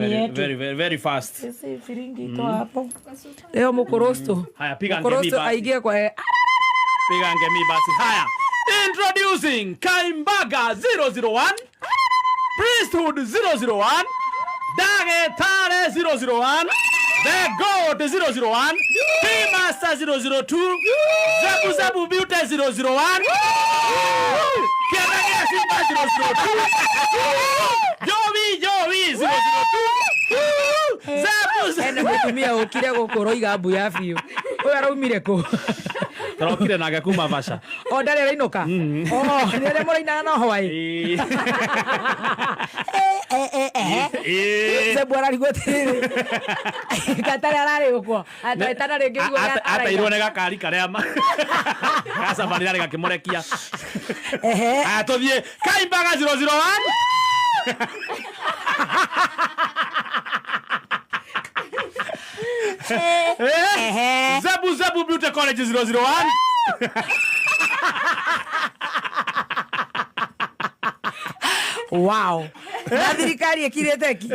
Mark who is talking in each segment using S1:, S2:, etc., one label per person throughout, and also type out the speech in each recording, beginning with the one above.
S1: Very,
S2: Yetu.
S1: very, very, very fast.
S2: Sisi firingi iko hapo. Leo mkorosto.
S1: Haya, piga ngemi
S2: Mkorosto
S1: basi.
S2: aingie kwa
S1: Piga ngemi basi. Haya. Introducing Kaimbaga 001, Priesthood 001, Dagetare 001, The Goat 001, P-Master 002, Zebu Zebu Beauty 001, Kiandagia Simba 002, Jovi Jovi 002, Zebu Zebu.
S2: Ena mutumia ukire guku roiga mbu ya biũ. Ũyũ araumire kũ?
S1: Tũrokire nake kuma Vasha.
S2: O ndarĩ arainũka? Oh, nĩ arĩa mũrainaga na hwaĩ. Zebu ararigwo atĩrĩrĩ. Gatarĩ ararĩ ũkwo. Ataĩtana rĩngĩ guo
S1: Ateirwo nĩ gakari karĩa gacabarĩ arĩ gakĩmũrekia.
S2: Ehe.
S1: Aya tũthiĩ Kaimbaga 001.
S2: Ehe.
S1: Zebu Zebu Beauty College 001.
S2: Wow. Na thirikari ĩkirĩte ki.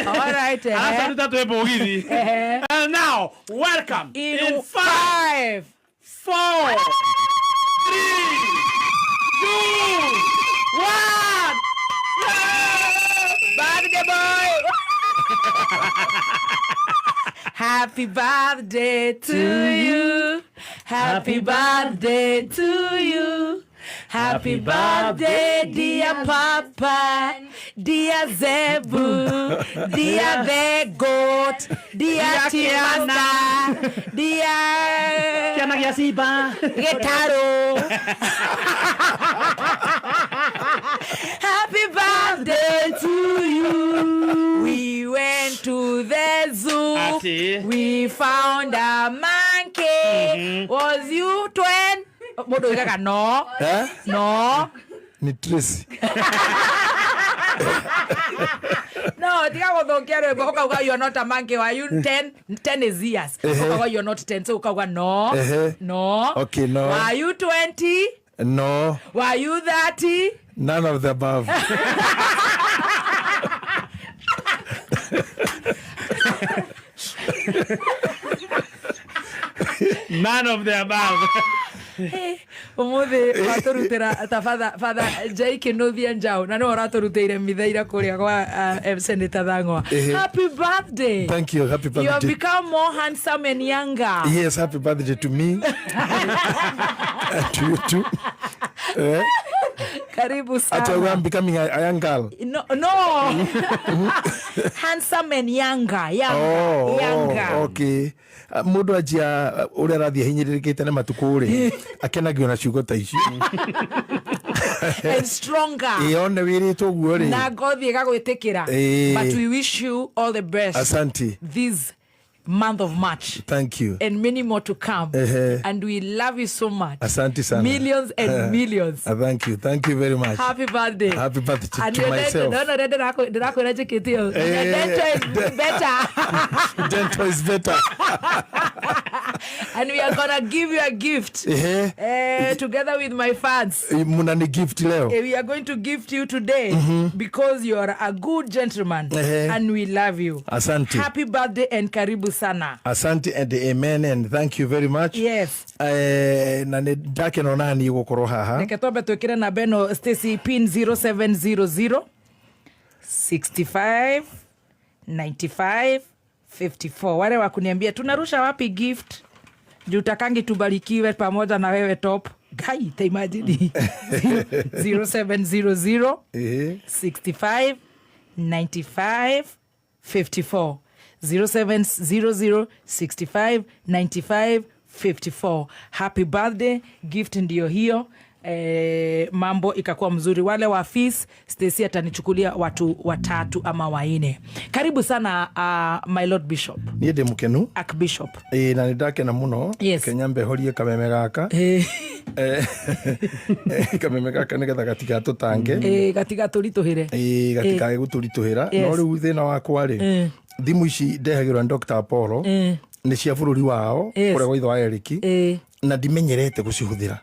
S2: All right, ehe.
S1: Aracaruta twĩ mũgithi.
S2: Ehe.
S1: And now, welcome
S2: In
S1: in 5,
S2: five.
S1: 4, 3, 2, 1.
S2: Birthday boy. Happy birthday to you. Happy birthday to you. Happy birthday, dear Papa, dear Zebu, dear the goat, dear Tiana, dear
S1: Kĩana gĩa Simba.
S2: Gitaro. Happy birthday to you. We went to the zoo.
S1: Ati.
S2: We found a monkey. Was you twin? Mũndũ oigaga no.
S3: Eh?
S2: No.
S3: Ni Tracy.
S2: No, tiga gũthũkia rwĩmbo ũkauga you are not a monkey. Were you 10? 10 is years. Ũkauga you are not 10. So ũkauga no.
S3: Ehe.
S2: No.
S3: Okay, no.
S2: Were you 20?
S3: No,
S2: Were you 30?
S3: none of the above.
S1: None of the above.
S2: Umuthi watũrutĩra ta father Jai Kĩnuthia Njau na nĩwe ũratũrutĩire mitha ira kũrĩa gwa Senator Thang'wa.
S3: Ehe.
S2: Happy birthday.
S3: Thank you. Happy
S2: You have
S3: birthday.
S2: become more handsome and younger.
S3: Yes, happy birthday to me. To you too. Eh?
S2: Karibu
S3: Ati
S2: sana.
S3: I'm becoming a young girl.
S2: No, no. Handsome and younger, younger,
S3: Oh,
S2: younger.
S3: oh, okay. Mũndũ anjia ũrĩa arathiĩ ahinyĩrĩrĩkĩte nĩ matukũ rĩ, akenagio na ciugo ta icio.
S2: And stronger.
S3: Ĩ one wĩrĩtwo ũguo rĩ.
S2: Na ngothi ĩgagwĩtĩkĩra.
S3: Ĩĩ.
S2: But we wish you all the best.
S3: Asante.
S2: This month of March.
S3: Thank you.
S2: And many more to come.
S3: Ehe.
S2: And we love you so much.
S3: Asante sana.
S2: Millions and millions.
S3: Thank you. Thank you very much.
S2: Happy birthday.
S3: Happy birthday
S2: And
S3: to
S2: your
S3: myself.
S2: Dental, no, no, ndĩrakwĩra njĩkĩte ĩyo. Your
S3: Eh.
S2: dental is better.
S3: Dental is better.
S2: And we are gonna give you a gift.
S3: Ehe.
S2: Eh, together with my fans.
S3: Mnani gift leo.
S2: Eh, we are going to gift you today because you are a good gentleman
S3: Ehe.
S2: and we love you.
S3: Asante.
S2: Happy birthday and karibu sana.
S3: Asante and amen and thank you very much.
S2: Yes.
S3: Eh, na nĩ ndakena ona niĩ gũkorwo haha.
S2: Reke twambe twĩkĩre namba ĩno Stacy pin 0700 65 95 54. Wale wa kuniambia tunarusha wapi gift juu takangi tubarikiwe pamoja na wewe top guy, ta imagine 0700
S3: Ehe.
S2: 65 95 54 0700 65 95 54. Happy birthday gift ndio hiyo. Mambo ikakuwa mzuri. Wale wa fees Stacy atanichukulia watu watatu ama waine. Karibu sana my lord bishop.
S3: Niĩ ndĩ mũkenu.
S2: Archbishop.
S3: Ĩĩ, na nĩ ndakena mũno.
S2: Yes.
S3: Kenya mbehorie kameme gaka. Kameme gaka nĩgetha gatigatũtange.
S2: Gatiga tũritũhĩre.
S3: Ĩĩ, gatikage gũtũritũhĩra.
S2: Yes.
S3: No rĩu thĩna wakwa rĩ, thimũ ici ndehagĩrwo nĩ Dr. Apollo nĩ cia bũrũri wao,
S2: Yes.
S3: kũrĩa gwa ithe wa Eric. Na ndimenyerete gũcihũthĩra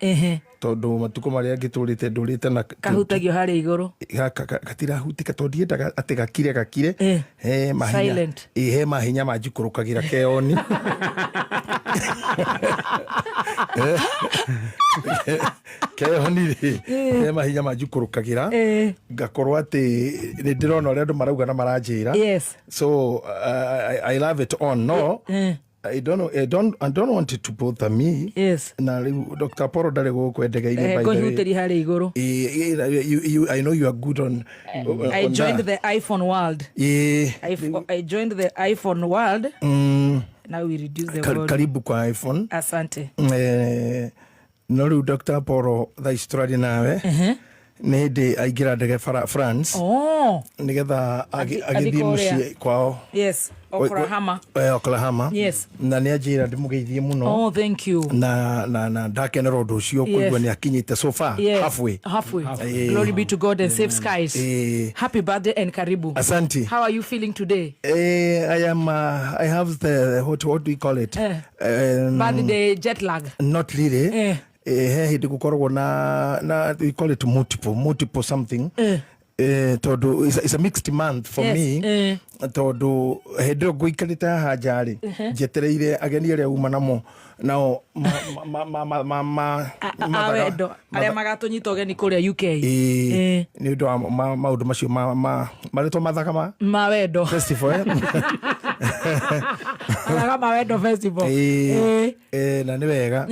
S3: tondũ matukũ marĩa ngĩtũrĩte ndũrĩte na
S2: Kahutagio harĩa igũrũ.
S3: Gaka gatirahutika tondũ ndiendaga atĩ gakire gakire. He mahinya.
S2: Silent.
S3: Ĩ, he mahinya manjikũrũkagĩra keoni keoni rĩ, he mahinya manjikũrũkagĩra ngakorwo atĩ nĩ ndĩrona ũrĩa andũ marauga na maranjĩra. So I love it on no I don't know, I don't want it to bother me. Na rĩu Dr. Poro ndarĩ gũkũ endegeire, by the way.
S2: Ngũhutĩria harĩa igũrũ.
S3: I know you are good on
S2: I joined
S3: that.
S2: the iPhone world. I joined the iPhone world. Now we reduce the volume.
S3: Karibu kwa iPhone.
S2: Asante.
S3: No rĩu Dr. Poro thaa ici tũraria nawe nĩ hĩndĩ aingĩra ndege France nĩgetha
S2: Athiĩ
S3: agĩthiĩ
S2: kũrĩa.
S3: mũciĩ kwao.
S2: Yes. Oklahoma.
S3: Oklahoma. Na nĩ anjĩra ndĩmũgeithie mũno.
S2: Oh, thank you.
S3: Na ndakenera ũndũ ũcio kũigua nĩ akinyĩte so far halfway.
S2: Halfway. Glory be to God and safe skies. Happy birthday and karibu.
S3: Asante.
S2: How are you feeling today?
S3: I have the what do we call it?
S2: Birthday jet lag.
S3: Not really. He hĩndĩ gũkoragwo na we call it multiple something. Tondũ it's a mixed month for me. Tondũ hĩndĩ ĩyo ngũikarĩte haha nja rĩ, njetereire ageni arĩa uma namo nao ma
S2: Awendo arĩa magatũnyita ũgeni kũrĩa UK.
S3: Ĩĩ, nĩ ũndũ wa maũndũ macio marĩtwa mathaka ma
S2: Ma wendo.
S3: festival, eh?
S2: Mathaga ma wendo festival.
S3: Ĩĩ, na nĩ wega.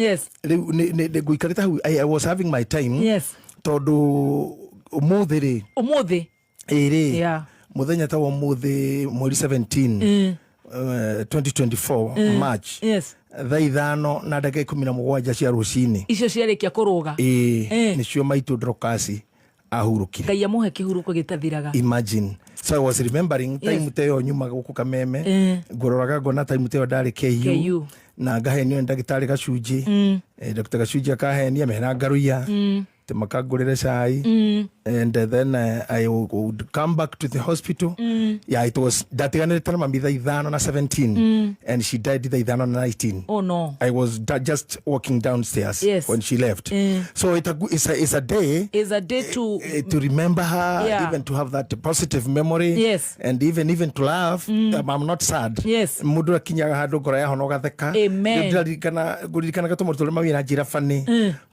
S3: Rĩu ngũikarĩte hau, I was having my time tondũ ũmũthĩ rĩ,
S2: Ũmũthĩ.
S3: ĩrĩ mũthenya ta wa ũmũthĩ mweri 17, 2024 March, thaa 5:17 cia rũcinĩ.
S2: Icio ciarĩkia kũrũga.
S3: Ĩĩ, nĩcio maitũ Dorokasi ahurũkire.
S2: Ngai amũhe kĩhurũko gĩtathiraga.
S3: Imagine, so I was remembering time ta ĩyo nyuma gũkũ Kameme, ngũroraga ngona time ta ĩyo ndarĩ KU,
S2: KU.
S3: Na ngahenio nĩ ndagĩtarĩ Gacunjĩ. Dr. Gacunjĩ akahenia mena ngaruia atĩ makangũrĩre cai and then I would come back to the hospital. Yeah, it was ndatiganĩrĩte na mami thaa 5 na 17 and she died thaa 5 na 19.
S2: Oh no.
S3: I was just walking downstairs when she left. So it's a day
S2: Is a day to
S3: to remember her, even to have that positive memory, and even to laugh. I'm not sad. Mundu akinyaga handu ngoro yahona ugatheka.
S2: Amen.
S3: Ndĩraririkana ngũririkanaga tũmaũndũ tũrĩa mami anjĩra bani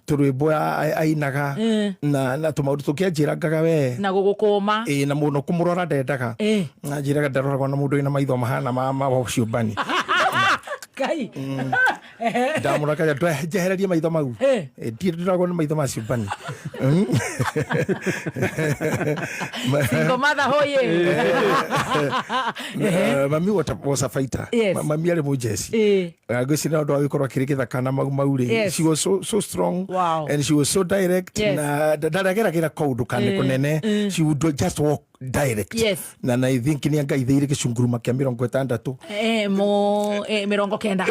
S3: tũrwĩmbo ainaga na tũmaũndũ tũngĩ anjĩrangaga we.
S2: Na gũgũkũma.
S3: Ĩ, na mũno kũmũrora ndendaga. Anjĩraga ndaroragwo na mũndũ wĩna maitho mahana ma ciũmbani.
S2: Ngai.
S3: Ndamũrakaria njehererie maitho mau. Ndirĩ ndĩragwo nĩ maitho ma ciũmbani.
S2: Single mother hoye.
S3: Mami was a fighter. Mami arĩ mũjeci. Ngwĩciria na ũndũ wa gũkorwo akĩrĩ gĩthaka na mau mau rĩ, she was so strong and she was so direct na ndarageragĩra kaũndũ kane kũnene. She would just walk direct. Na I think nĩ angaithĩire gĩcunguruma kĩa 60.
S2: Mo 90.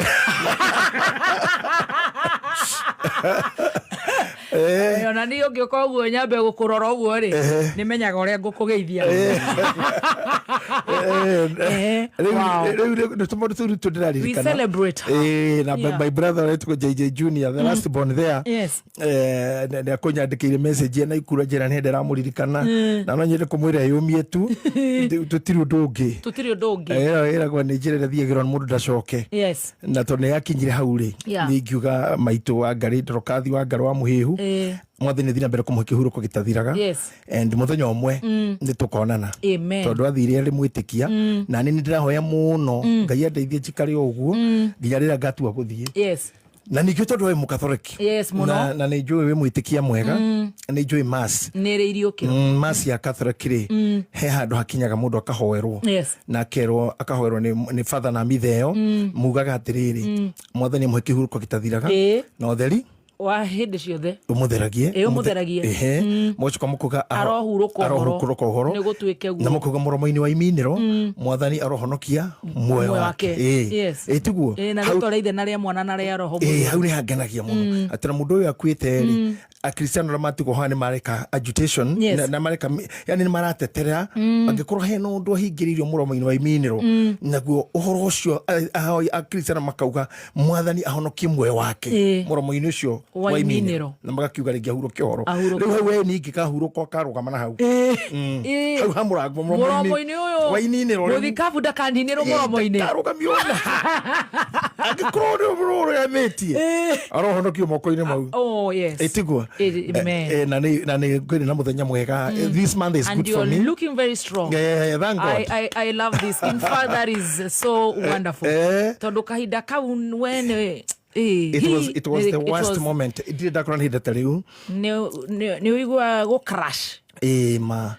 S2: Ona niĩ ũngĩũka ũguo nyambe gũkũrora ũguo rĩ, nĩ menyaga ũrĩa ngũkũgeithia.
S3: Rĩu nĩ tũmaũndũ tũu tũ
S2: We
S3: ndĩraririkana.
S2: celebrate her.
S3: Na my brother aretwo JJ Junior, the last born there, nĩ akũnyandĩkĩire message na ikura njĩra nĩ ndĩramũririkana na no nyende kũmwĩra yũmie tu tũtirĩ ũndũ ũngĩ.
S2: Tũtirĩ ũndũ ũngĩ.
S3: Ĩyo ĩragwo nĩ njĩra ĩrĩa thiagĩrwo nĩ mũndũ ndacoke. Na tondũ nĩ yakinyire hau rĩ, nĩ ingiuga maitũ wa Ngarĩ Ndorokathi wa Ngarĩ wa Mũhĩhu, mwathani thiĩ na mbere kũmũhe kĩhurũko gĩtathiraga. And mũthenya ũmwe nĩ tũkonana.
S2: Amen.
S3: Tondũ athire arĩ mwĩtĩkia na nĩ ndĩrahoya mũno Ngai andeithie njikare o ũguo nginya rĩrĩa ngatua gũthiĩ. Na ningĩ tondũ wĩ mũkathoreki,
S2: Yes, mũno.
S3: na nĩ njũĩ wĩ mwĩtĩkia mwega, nĩ njũĩ mass
S2: Nĩ ĩrĩ iriũkĩro.
S3: Mass ya Catholic rĩ, he handũ hakinyaga mũndũ akahoerwo na akerwo akahoerwo nĩ father na mithe ĩyo mugaga atĩrĩrĩ, mwathani amũhe kĩhurũko gĩtathiraga na ũtheri.
S2: Wa hĩndĩ ciothe.
S3: Umutheragie.
S2: Ĩ, ũmũtheragie.
S3: Ehe, mũgacoka mũkauga
S2: Arohurũka ũhoro.
S3: Arohurũka ũhoro.
S2: Nĩ gũtuĩke guo.
S3: Na mũkauga mũromo-inĩ wa iminĩro, Mwathani arohonokia muoyo
S2: muoyo
S3: wake.
S2: Wake.
S3: Ĩ.
S2: Yes.
S3: Ĩ, tiguo?
S2: Ĩ, na rĩtwa rĩa Ithe na rĩa Mwana na rĩa Roho
S3: Ĩ,
S2: Mũtheru.
S3: hau nĩ hangenagia mũno atĩ na mũndũ ũyũ akuĩte rĩ, Akristiano arĩa matigwo haha nĩ mareka agitation na mareka, yani nĩ maratetera angĩkorwo hena ũndũ ahingĩrĩirio mũromo-inĩ wa iminĩro, naguo ũhoro ũcio Akristiano makauga Mwathani ahonokie muoyo wake mũromo-inĩ ũcio
S2: wa
S3: wa
S2: iminĩro.
S3: iminĩro, na magakiuga rĩngĩ ahurũke ũhoro.
S2: Ahurũke.
S3: Rĩu hau we ningĩ kahurũka karũgama na hau. Hau ha mũrango.
S2: Mũromo-inĩ ũyũ
S3: wa ininĩro rĩu.
S2: Mũthikabu ndakaninĩrwo mũromo-inĩ.
S3: Ndakarũgamio ona angĩkorwo nĩ ũrũgamĩtie, arohonokio moko-inĩ mau.
S2: Oh yes.
S3: Ĩtiguo?
S2: Amen.
S3: Na nĩ ngwĩrĩ na mũthenya mwega. This month is
S2: And
S3: good for
S2: you're
S3: me.
S2: looking very strong.
S3: Yeah, thank God.
S2: I love this. In fact, that is so wonderful. Tondũ kahinda kau wene
S3: It was the worst moment. Ndirĩ ndakora nĩ ihinda ta rĩu.
S2: Nĩ ũigua gũ crash.
S3: Ĩ ma.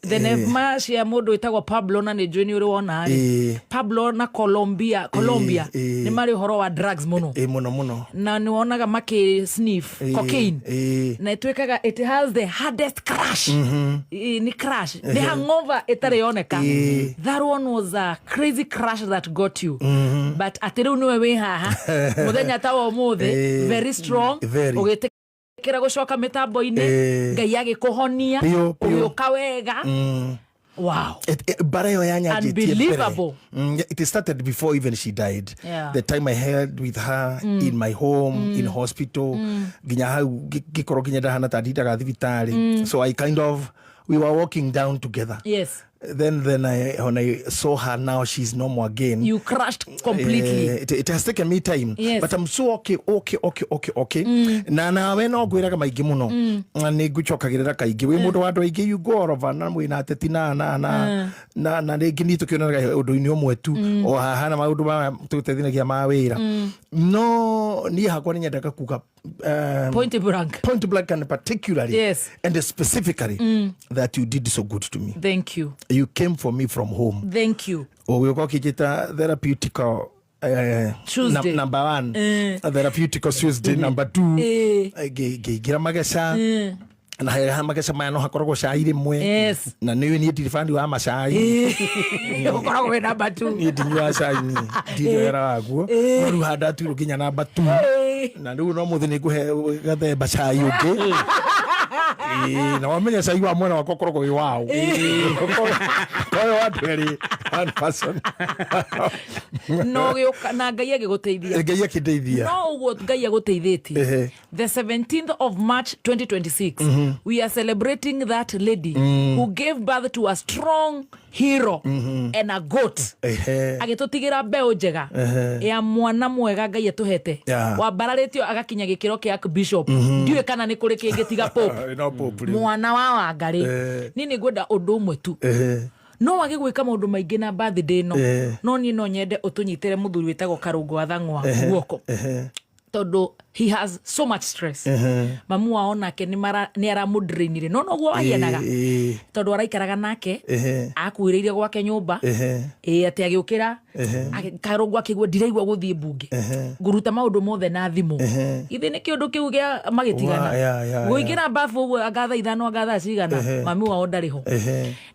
S2: Thenema cia mũndũ wĩtagwo Pablo, na nĩ njũĩ nĩ ũrĩ wona rĩ. Pablo na Colombia nĩ marĩ ũhoro wa drugs mũno.
S3: Ĩ, mũno mũno.
S2: Na nĩ wonaga makĩ sniff cocaine na ĩtuĩkaga it has the hardest crash. Nĩ crash, nĩ hangover ĩtarĩ yoneka. That one was a crazy crash that got you, but atĩ rĩu nĩwe wĩ haha mũthenya ta wa ũmũthĩ, very strong.
S3: Very.
S2: Ũgĩtĩkĩra gũcoka mĩtambo-inĩ, Ngai agĩkũhonia.
S3: Piũ, piũ.
S2: Ũgĩũka wega. Wow.
S3: Bara ĩyo yanyanjĩtie mbere.
S2: Unbelievable.
S3: It started before even she died. The time I had with her in my home, in hospital, nginya hau ngĩkorwo nginya ndahana ta ndindaga thibitarĩ. So I kind of, we were walking down together. Then when I saw her, now she's no more again.
S2: You crashed completely.
S3: It has taken me time, but I'm so okay. Na nawe no ngwĩraga maingĩ mũno na nĩ ngũcokagĩrĩra kaingĩ wĩ mũndũ wa andũ aingĩ, you go all over na mwĩna ateti na rĩngĩ niĩ tũkĩonanaga ũndũ-inĩ ũmwe tu o haha na maũndũ maya tũteithanagia ma wĩra, no niĩ hakwa nĩ nyendaga kuga
S2: Point blank.
S3: Point blank and particularly and specifically that you did so good to me.
S2: Thank you.
S3: You came for me from home.
S2: Thank you.
S3: Ũgĩũka ũkĩnjĩta therapeutical
S2: Tuesday.
S3: Number one, therapeutical Tuesday number two. Ngĩingĩra mageca na he mageca maya no hakoragwo cai rĩmwe. Na nĩ niĩ ndirĩ bani wa macai.
S2: Ũkoragwo wĩ number two.
S3: Niĩ ndinyuaga cai, niĩ ndirĩ wega waguo, no rĩu handatuirwo nginya number two, na rĩu no mũthĩ nĩ ngũhe gathemba cai ũngĩ. Ĩĩ, na wamenya cai wa mwena wakwa ũkoragwo wĩ wao koyo wa andũ erĩ, one person.
S2: No ũgĩũka na Ngai agĩgũteithia.
S3: Ngai akĩndeithia.
S2: No ũguo Ngai agũteithĩtie. The 17th of March 2026, we are celebrating that lady who gave birth to a strong hero and a goat. Agĩtũtigĩra mbeũ njega ya mwana mwega Ngai atũhete, wambararĩtio agakinya gĩkĩro kĩa bishop. Ndiũĩ kana nĩ kũrĩ kĩngĩ tiga pope.
S3: No pope rĩu.
S2: Mwana wa Wangarĩ. Niĩ nĩ ngwenda ũndũ ũmwe tu. No wage gwĩka maũndũ maingĩ na birthday ĩno, no niĩ no nyende ũtũnyitĩre mũthuri wĩtagwo Karũngũ wa Thang'wa guoko, tondũ he has so much stress. Mamu wao nake nĩ aramũdrainire, no noguo wahianaga, tondũ araikaraga nake, akuĩrĩire gwake nyũmba. Ĩ atĩ agĩũkĩra Karũngũ akĩigua ndiraigua gũthiĩ mbunge, ngũruta maũndũ mothe na thimũ. Githĩ nĩ kĩũndũ kĩu gĩa magĩtigana, gũingĩra babu ũguo anga thaa 5, anga thaa cigana, mami wao ndarĩ ho.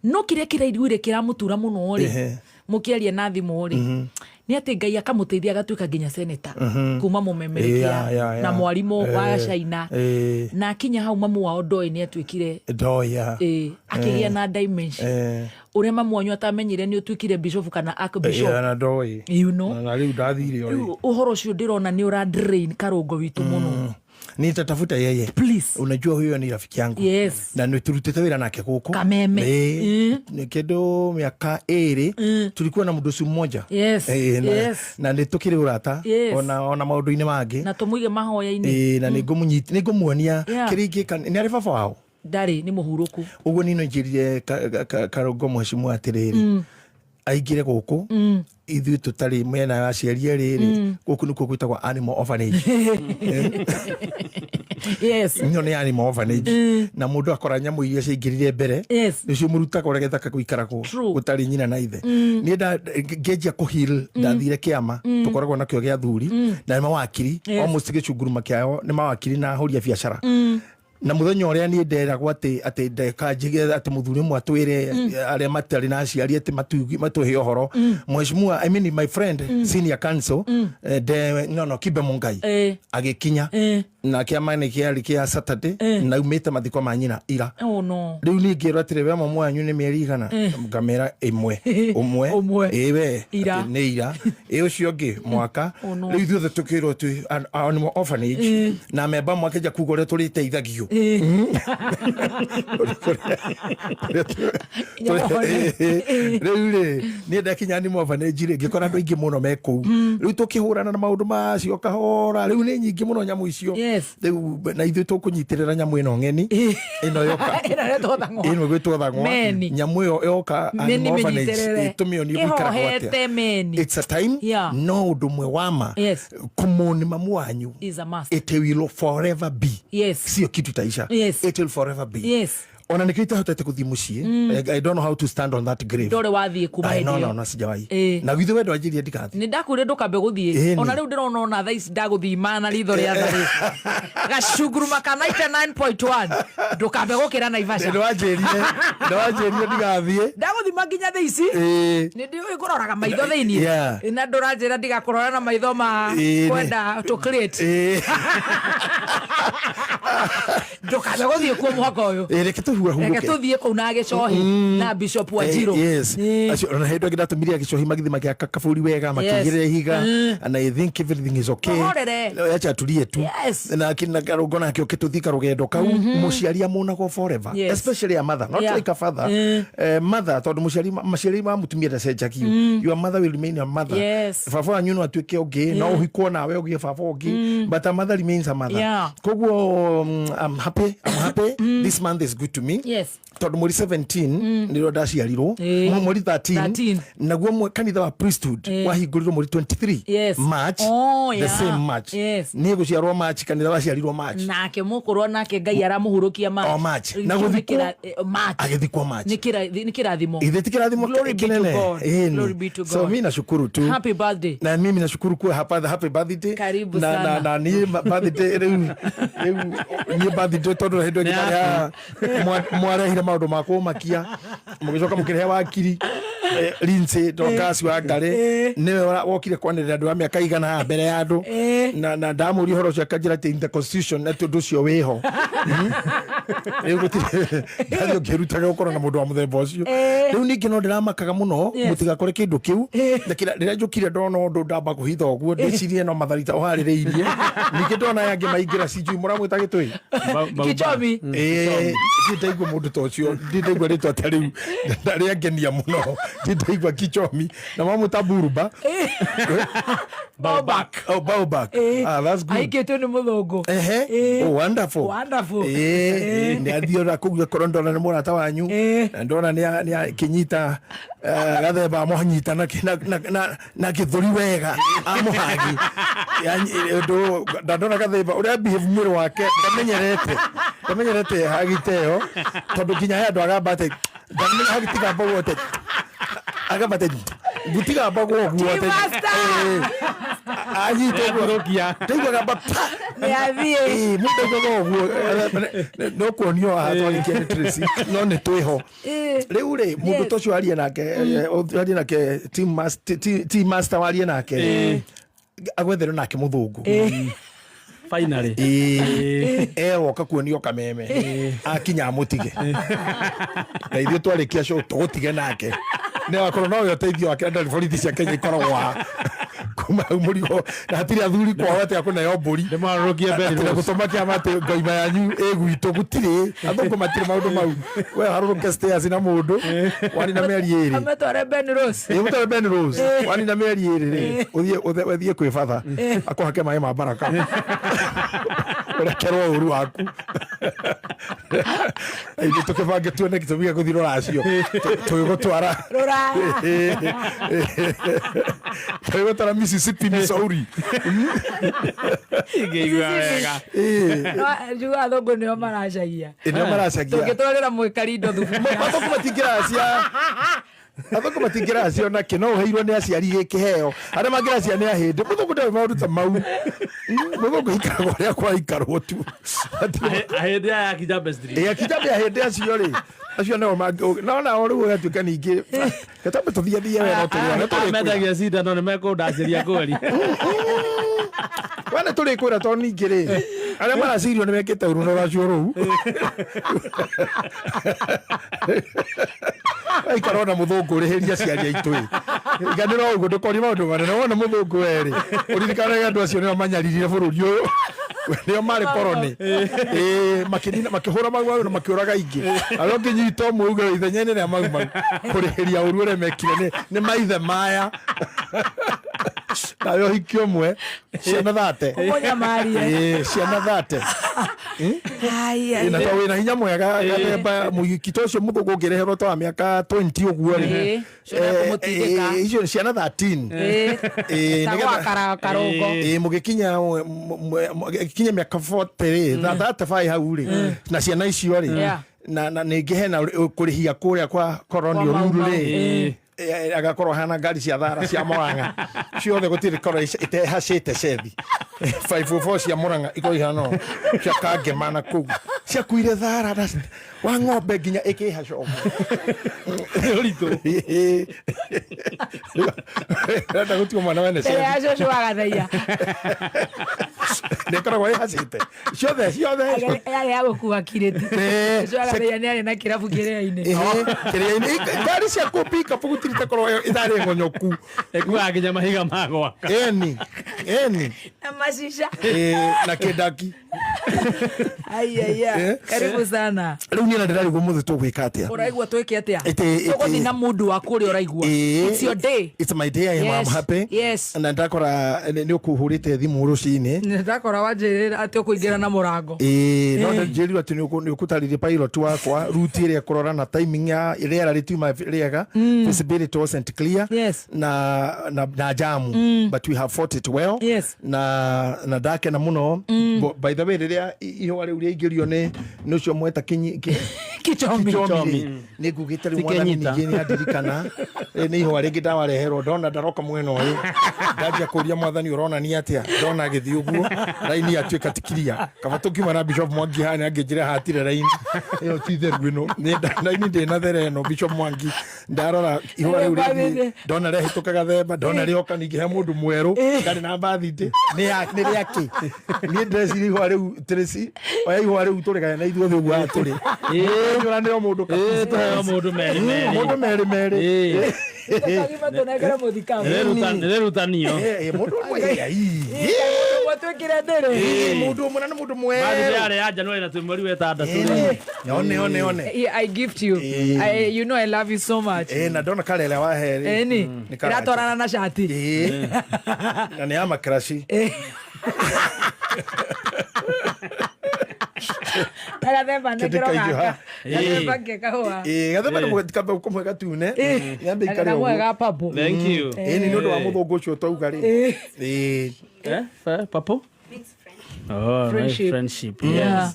S2: No kĩrĩa kĩraiguire kĩramũtura mũno rĩ, mũkĩaria na thimũ rĩ, nĩ atĩ Ngai akamũteithia agatuĩka nginya seneta kuma mũmemerekia na mwarimũ wa China, na akinya hau mamu wao ndoĩ nĩ atuĩkire
S3: Ndoya.
S2: Ĩ, akĩgĩa na dementia, ũrĩa mamu wanyu atamenyire nĩ ũtuĩkire bishop kana archbishop.
S3: Yeah, na ndoĩ. Na rĩu ndathire o rĩ.
S2: Rĩu ũhoro ũcio ndĩrona nĩ ũra drain Karũngo witũ mũno.
S3: Nitatafuta yeye.
S2: Please.
S3: Unajua huyo ni rafiki yangu. Na nĩ turutĩte wĩra nake gũkũ
S2: Kameme.
S3: Nĩ kĩndũ mĩaka 2 tulikuwa na mũndũ ũcio mmoja. Na, na nĩ tũkĩrĩ ũrata ona maũndũ-inĩ mangĩ.
S2: Na tũmũige mahoya-inĩ.
S3: Na nĩ ngũmuonia kĩrĩa ingĩka. Nĩ arĩ baba wao.
S2: Ndarĩ, nĩ mũhurũku.
S3: Ũguo niĩ no njĩrire Karũngo mheshimiwa atĩrĩrĩ. Aingĩre gũkũ ithuĩ tũtarĩ mĩena ya aciari erĩ rĩ, gũkũ nĩkuo gwĩtagwo animal orphanage. Ĩno nĩ animal orphanage, na mũndũ akora nyamũ iria ciaingĩrire mbere nĩcio mũrutaga ũrĩa gĩthaka gũikaragwo gũtarĩ nyina na ithe. Niĩ ngĩanjia kũheal, ndathire kĩama tũkoragwo nakĩo gĩa athuri na nĩ mawakiri, almost gĩcunguruma kĩao nĩ mawakiri na ahũri a biacara. Na muthenya ũrĩa niĩ nderagwo atĩ ndekanjige atĩ mũthuri ũmwe atwĩre arĩa matarĩ na aciari atĩ matũhe ũhoro, mheshimiwa, I mean my friend, senior counsel, de no Kibe Mungai, agĩkinya na kĩama nĩ kĩarĩ kĩa Saturday na umĩte mathiko ma nyina ira.
S2: Oh no.
S3: Rĩu niĩ ngĩrwo atĩrĩ, we mamu wanyu nĩ mĩeri igana? Ngamera ĩmwe, ũmwe.
S2: Ũmwe.
S3: Ĩ we.
S2: Ira.
S3: Atĩ nĩ ira, ĩ ũcio ũngĩ mwaka.
S2: Oh, no.
S3: Rĩu ithuothe tũkĩrwo twĩ animal orphanage na memba mwakĩnja kuga ũrĩa tũrĩteithagio. Rĩu rĩ, niĩ ndakinya animal orphanage rĩ, ngĩkora andũ aingĩ mũno me kũu. Rĩu tũkĩhũrana na maũndũ macio kahora. Rĩu nĩ nyingĩ mũno nyamũ icio. Rĩu na ithuĩ tũkũnyitĩrĩra nyamũ ĩno ng'eni ĩno yoka.
S2: Ĩno ĩretwo thang'wa.
S3: Ĩno ĩgwĩtwo thang'wa.
S2: Meni.
S3: Nyamũ ĩyo yoka
S2: Meni.
S3: animal orphanage,
S2: Mĩnyitĩrĩre.
S3: tũmĩonie gũikaragwo
S2: Ĩhohete
S3: atĩa.
S2: meni.
S3: It's a time. No ũndũ ũmwe wa ma, kũmũni mamu wanyu
S2: Is a must.
S3: It will forever be. Sio kitu taisha. It will forever be. Ona nikio itahotete kuthii mucii. I don't know how to stand on that grave.
S2: Ndũrĩ wathiĩ kuma
S3: Ai,
S2: hĩndĩ
S3: no,
S2: ĩyo.
S3: no, no, sijawahi. Na githĩ we ndwanjĩria ndikathi?
S2: Nĩ ndakwĩrire ndũkambe gũthiĩ. Ona rĩu ndĩrona ona thaa ici ndagũthima na ritho rĩa tharĩ gacunguruma ka 99.1, ndũkambe gũkĩra Naivasha.
S3: Ndwanjĩrire ndigathiĩ.
S2: Ndagũthima nginya thaa ici. Nĩ ndiũĩ kũroraga maitho thĩiniĩ. Na ndũranjĩra ndigakũrora na maitho ma kwenda to create. Ndũkambe gũthiĩ kuo mwaka ũyũ.
S3: Reke tũhurahurũke.
S2: Reke tũthiĩ kũu na gĩcohi na Bishop Wanjiru.
S3: Yes. Acio ona hĩndĩ ĩngĩ ndatũmire gĩcohi magĩthiĩ magĩaka kaburi wega, makĩigĩrĩra ihiga, and I think everything is okay.
S2: Mahorere.
S3: Acha atulie tu. Na kina karũngo nake ũkĩtũthi karũgendo kau, mũciari amonagwo forever. Especially a mother, not like a father. Mother, tondũ mũciari, maciari ma mũtumia ndacenjagio. Your mother will remain your mother. Baba wanyu no atuĩke ũngĩ, no ũhikwo nawe ũgĩe baba ũngĩ, but a mother remains a mother. Koguo I'm happy, I'm happy. This month is good to me tondũ mweri 17 nĩrĩo ndaciarirwo. Mweri 13.
S2: 13.
S3: Naguo kanitha wa priesthood wahingũrirwo mweri 23 March.
S2: Oh,
S3: The same March. Niĩ gũciarwo March, kanitha waciarirwo March.
S2: Nake mũkũrwo nake Ngai aramũhurũkia March.
S3: O March.
S2: Kĩu
S3: Na
S2: nĩ
S3: gũthikwo-
S2: March.
S3: Agĩthikwo March.
S2: Nĩ kĩrathimo.
S3: Ithe ti kĩrathimo
S2: Glory be to
S3: kĩnene?
S2: God.
S3: Ĩni.
S2: Glory be to
S3: So
S2: God.
S3: mi nashukuru tu.
S2: Happy birthday.
S3: Na mimi nashukuru kuwa hapa, the happy birthday.
S2: Karibu
S3: na,
S2: sana.
S3: Na niĩ birthday rĩu niĩ birthday tondũ hĩndĩ ĩngĩ ndarĩ haha, mwarehire maũndũ ma kũmakia, mũgĩcoka mũkĩrehe wakiri Lindsay Dorcas wa Ngarĩ, nĩwe wokire kwanĩrĩra andũ a mĩaka igana haha mbere ya andũ, na ndamũria ũhoro ũcio akanjĩra atĩ in the constitution atĩ ũndũ ũcio wĩho. Rĩu gũtirĩ ndathiĩ ũngĩrutaga gũkorwo na mũndũ wa mũthemba ũcio. Rĩu ningĩ no ndĩramakaga mũno mũtigakore kĩndũ kĩu. Na rĩrĩa njũkire ndona ũndũ ndamba kũhitha ũguo, ndĩcirie no matharita ũharĩrĩirie. Ningĩ ndona aya angĩ maingĩra, sijui mũramwĩta gĩtũi.
S2: Kichomi.
S3: Ĩĩ, ndindaigua mũndũ ta ũcio, ndindaigua rĩtwa ta rĩu na rĩangenia mũno. Ndindaigua Kichomi na mamwĩta Buruba.
S2: Baobab.
S3: Oh, Baobab. Ah, that's good.
S2: Aikĩtio nĩ mũthũngũ.
S3: Ehe. Oh, wonderful.
S2: Wonderful.
S3: Nĩ athiĩ ona kũu akorwo ndona nĩ mũrata wanyu. Na ndona nĩ akĩnyita gathemba amũnyita na gĩthũri wega amũhagi. Yani, ũndũ na ndona gathemba ũrĩa behave mwĩrĩ wake, ndamenyerete hagi ta ĩyo, tondũ nginya he andũ agamba atĩ ndamenya hagi tigambagwo atĩ agamba atĩ gutigambagwo ũguo atĩ
S2: Master!
S3: Anyite ũguo.
S1: Nĩathũkia.
S3: Ndaigua gamba pa.
S2: Nĩ athiĩ.
S3: Ĩĩ, mũndũ aigaga ũguo no kuonio haha twarĩkia nĩ Tracy, no nĩ twĩho. Rĩu rĩ, mũndũ ta ũcio arie nake, arie nake team master, warie nake agwetherwo nake mũthũngũ.
S1: Finally.
S3: Ĩĩ, ewoka kuonio kameme akinya amũtige, na ithuĩ twarĩkia show tũgũtige nake, nĩ wakorwo nowe ũteithio wake. Ndarĩ borithi cia Kenya ikoragwo haha kuma hau mũrigo, na hatirĩ athuri kwao atĩ akũneo mbũri.
S1: Ndĩmarũrũkie mbere.
S3: Atĩ na gũtũma kĩama atĩ ngoima yanyu ĩ gwitũ, gũtirĩ athũngũ, matirĩ maũndũ mau. We harũrũke stairs na mũndũ wani na mĩeri 2.
S2: Ametware Ben Rose.
S3: Ĩ, mũtware Ben Rose wani na mĩeri 2 rĩ, ũthiĩ kwĩ batha akũhake maĩ ma baraka, ũrekerwo ũru waku. Ithuĩ tũkĩbange tuone gĩtũmi gĩa gũthiĩ rũracio. Tũgĩgũtwara.
S2: Rũraya.
S3: Tũgĩgũtwara Mississippi, Missouri.
S1: Ingĩigua wega.
S2: Njuga athũngũ nĩo maracagia.
S3: Nĩo maracagia.
S2: Tũngĩtwarĩra mwĩkari indo thubu.
S3: Athũngũ matingĩracia. Athũngũ matingĩracia onakĩ no ũheirwo nĩ aciari gĩkĩheo. Arĩa mangĩracia nĩ ahĩndĩ. Mũthũngũ ndarĩ maũndũ ta mau. Mũthũngũ aikaragwo ũrĩa kwaikarwo tu.
S1: Ahĩndĩ aya Kijambe Street.
S3: Ĩ Akijambe ahĩndĩ acio rĩ, acio nĩo mangĩ no nao rĩu ũgatuĩka ningĩ gĩtambe tũthiathie wega tũrĩ ona tũrĩ
S1: Mendagia cindano nĩ mekũndacĩria kweri.
S3: we nĩ tũrĩkwĩra tondũ ningĩ rĩ arĩa maracirio nĩ mekĩte ũru na rũracio rũu aikara ona mũthũngũ ũrĩhĩria aciari aitũ ĩ iganĩra ũguo ndũkorie maũndũ manene wona mũthũngũ werĩ ũririkanage andũ acio nĩo manyaririre bũrũri ũyũ nĩo marĩ koroni ĩ makĩnina makĩhũra mau mau na makĩũraga ingĩ arĩa ũngĩnyita ũmwe uge ithenya-inĩ rĩa mau mau kũrĩhĩria ũru ũrĩa mekire nĩ maithe maya nawe ũhiki ũmwe ciana thate.
S2: Ũmũnyamarie.
S3: Ĩĩ, ciana thate.
S2: Ai,
S3: na
S2: ai.
S3: to wĩna hinya mwega gathemba mũhiki ta ũcio mũthũngũ ũngĩreherwo ta wa mĩaka 20 ũguo rĩ.
S2: Ĩĩ, cio nĩ ekũmũtindĩka.
S3: Icio nĩ ciana 13.
S2: Ĩĩ.
S3: Ĩĩ,
S2: Ta
S3: nĩgetha-
S2: gwa karũngo.
S3: Ĩĩ, mũgĩkinya mũgĩkinya mĩaka 40 rĩ, 35 hau rĩ, na ciana icio rĩ,
S2: Yeah.
S3: na ningĩ hena kũrĩhia kũrĩa kwa koroni
S2: Kwa Mau
S3: ũruru
S2: Mau.
S3: rĩ, agakorwo hana ngari cia thara cia Murang'a ciothe gũtirĩ korwo itehacĩte cethi 504 cia Murang'a ikorwo ihana ũũ, cia Kangema na kũu ciakuire thara na wa ng'ombe nginya ĩkĩhaca ũguo.
S1: Ũritũ.
S3: Renda gũtigwo mwana wene
S2: Mbere
S3: cethi
S2: ya cũcũ wa Gathaia.
S3: nĩ ĩkoragwo ĩhacĩte ciothe ciothe.
S2: Yarĩ ya gũkua kirĩti. Cũcũ wa Gathaia nĩ arĩ na kĩrabu kĩrĩa-inĩ.
S3: Kĩrĩa-inĩ ngari cia kũ pickup gũtirĩ takorwo itarĩ ng'onyoku.
S1: Ĩkuaga nginya mahiga ma gwaka.
S3: Eni eni.
S2: Na macica.
S3: Na kĩndaki.
S2: Ai, ai, ai. Karibu sana.
S3: Rĩu niĩ na ndĩrarigwo mũthĩ tũgwĩka atĩa.
S2: Ũraigua twĩke atĩa?
S3: Ĩtĩ-
S2: Tũgũthiĩ na mũndũ waku ũrĩa ũraigua. It's your day.
S3: It's my day. I am
S2: Yes,
S3: happy.
S2: yes.
S3: Na ndakora nĩ ũkũhũrĩte thimũ rũcinĩ.
S2: Ndakora wanjĩrĩra atĩ ũkũingĩra na mũrango.
S3: Ĩĩ, no njĩrirwo atĩ nĩ ũkũtarĩria pilot wakwa route ĩrĩa kũrora na timing ya rĩera rĩtiuma rĩega, visibility wasn't clear.
S2: Yes.
S3: Na jamu, but we have fought it well.
S2: Yes.
S3: Na ndakena mũno. By the way, rĩrĩa ihũa rĩu rĩaingĩrio nĩ ũcio mweta
S2: Kichomi.
S3: Kichomi nĩ ngugĩte rĩu mwathani
S1: Tikenyita.
S3: ningĩ nĩ andirikana. Nĩ ihũa rĩngĩ ndawareherwo ndona ndaroka mwena ũyũ ndanjia kũria mwathani ũronania atĩa ndona agĩthiĩ ũguo raini yatuĩka ti clear kaba tũkiuma na Bishop Mwangi haha angĩnjĩra hatire raini ĩyo ti theru ĩno raini ndĩna there ĩno Bishop Mwangi ndarora ihũa rĩu rĩthiĩ ndona rĩahĩtũka gathemba ndona rĩoka ningĩ he mũndũ mwerũ ndarĩ na birthday nĩ rĩakĩ niĩ ndĩreciria ihũa rĩu Tracy oya ihũa rĩu tũrĩgaya na ithuothe ũguo haha tũrĩ nyũranĩre o mũndũ
S1: Ĩĩ, tũheo mũndũ merĩ merĩ.
S3: mũndũ merĩ merĩ.
S1: Ĩĩ.
S2: Tũkagima tũnengere mũthikabu.
S1: Nĩrĩrutanio.
S3: Mũndũ ũmwe ai.
S2: Ũguo twĩkire ndĩrĩ.
S3: Mũndũ ũmwe na nĩ mũndũ
S1: Birthday
S3: mwerũ.
S1: yarĩ ya January na twĩ mweri wa ĩtandatũ rĩ.
S3: One one one.
S2: I gift you. You know I love you so much.
S3: Na ndona karere wahe rĩ.
S2: Ĩni.
S3: Nĩ karanja.
S2: Ĩratwarana na cati.
S3: Ĩĩ. Na nĩ ya makaraci.
S2: Na gathemba
S3: Kĩndĩ
S2: nĩkĩro
S3: kaingĩha.
S2: gaka. Gathemba ke kahũa.
S3: Ĩĩ, gathemba nĩ kamba kũmwe gatune. Nyambe ikare
S2: Na
S3: ũguo.
S2: ga purple.
S1: Thank you.
S3: Ĩĩ, nĩ ũndũ wa mũthũngũ ũcio twauga rĩ. Ĩĩ.
S1: Purple? Oh,
S2: Friendship.
S1: nice friendship.
S2: Yeah.
S1: Yes.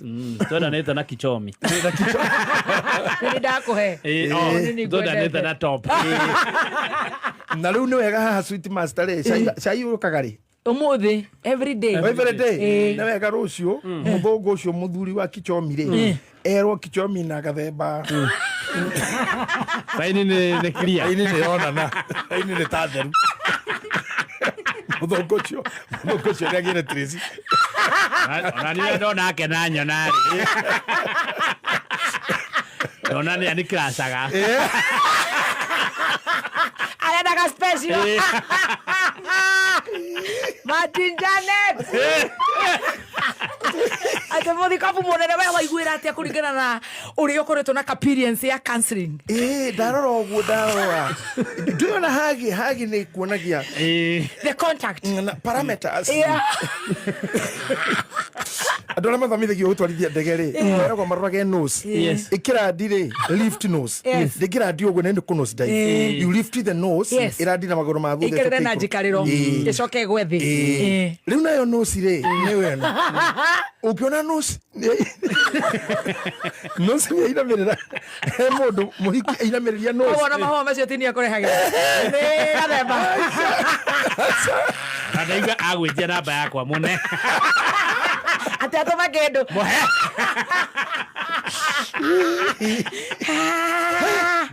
S1: Twendanĩte na Kichomi.
S2: Nĩ ndakũhe.
S1: Ĩĩ, oh,
S2: Nĩ nĩ
S1: twendanĩte
S2: ngwendete.
S1: na top.
S3: Na rĩu nĩ wega haha Sweet Master rĩ, cai ũkaga rĩ?
S2: Ũmũthĩ every day.
S3: Every day.
S2: Ĩĩ.
S3: Nĩ wega rũciũ mũthũngũ ũcio mũthuri wa Kichomi rĩ, erwo Kichomi na gathemba.
S1: Raini nĩ clear.
S3: Raini nĩ yonana. Raini nĩ ta theru. Mũthũngũ ũcio nĩ agĩre Tracy.
S1: Ona niĩ ndona akena nyona rĩ. Ndona nĩ anikiracaga.
S2: Arendaga special. Martin Janet. Atĩ mũthikabu mũnene we waiguĩra atĩa kũringana na ũrĩa ũkoretwo na experience ya counseling?
S3: Ĩĩ, ndarora ũguo ndarora. Ndĩrona hagi nĩ kuonagia
S1: Ĩĩ.
S2: The contact.
S3: Na parameters.
S2: Yeah.
S3: Andũ arĩa mathomithagio gũtwarithia ndege rĩ, meragwo marorage nose. Ĩkĩrandi rĩ, lift nose. Ndĩngĩrandi ũguo nĩ kũ nose dive. You lift the nose, ĩrandi na magũrũ ma thutha.
S2: Ĩikarĩre
S3: ĩcoke
S2: na
S3: igũrũ.
S2: njikarĩro, ĩcoke ĩgwe thĩ.
S3: Rĩu nayo nose rĩ, nĩyo ĩno. Ũngĩona nose nose nĩ ainamĩrĩra, he mũndũ mũhiki ainamĩrĩria nose.
S2: Wona mahũa macio tinia kũrehagĩra nĩ gathemba.
S1: Na ndaigua agwĩtia namba yakwa mũne.
S2: Atĩ atũma kĩndũ.
S1: Mũhe.